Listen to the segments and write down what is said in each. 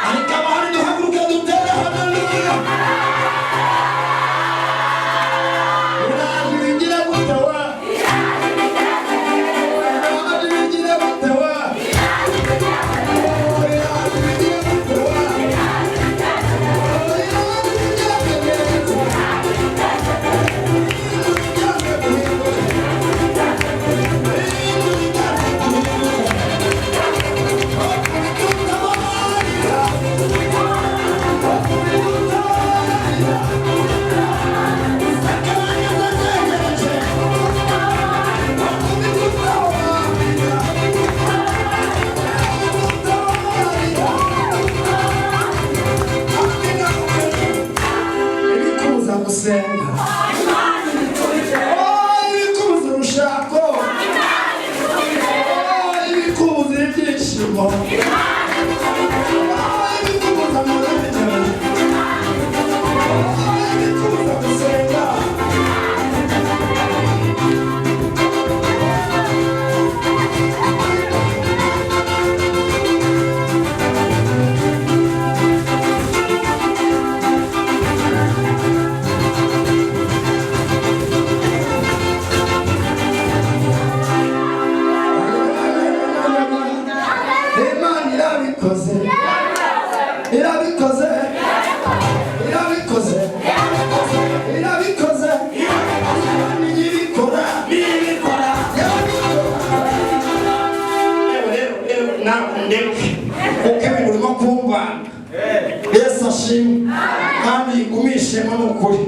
Ariko abahari duhaguruke dutere haleluya. Uraje ubigire gute wa? Uraje ubigire gute wa? Uraje ubigire gute wa? Uraje ubigire gute wa? Ibikubuza gusenga. Oh, ibikubuza urushako. Oh, ibikubuza ibyishimo. Oh, ibikubuza umunezero. Oh, ibikubuza gusenga. Imana irabikoze, irabikoze, irabikoze, irabikoze. Imana ibikora, ibikora. Rero nawe ndebe kuko ibintu urimo kumvana. Yesu ashimwe kandi yigumishemo, ni ukuri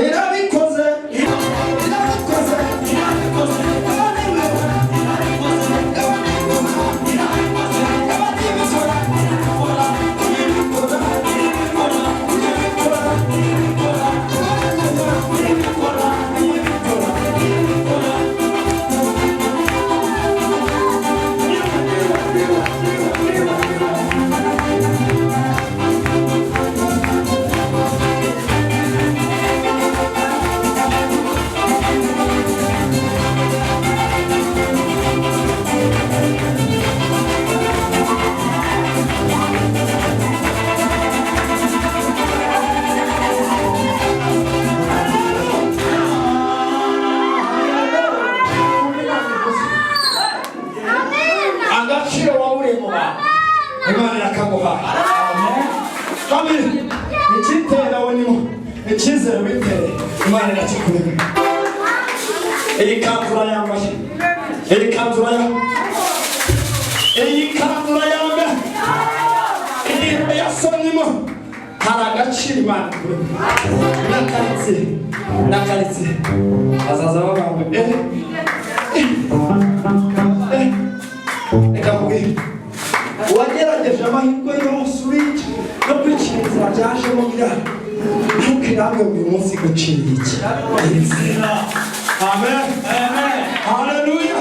irabikoze, irabikoze, irabikoze. Agaciro waburiye mu bantu, Imana irakaguha. Kabiri, icyitera we nimo icyizere witeye, Imana irakikureba. Iyi kanzu urayambaye, iyi kanzu urayambaye, iyi kanzu urayambaye, iyi yasomyemo hari agaciro Imana ikureba. N'akaritsiye, n'akaritsiye bazaza bavuga ngo eh eh eh. Reka nkubwire, wagerageje amahirwe yose urica no kwicira inzira byajemo birara, ntukirambe uyu munsi gucira iki inzira. Amen, haleluya.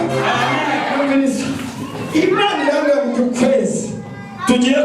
Imana irambwira ngo uku kwezi tugiye.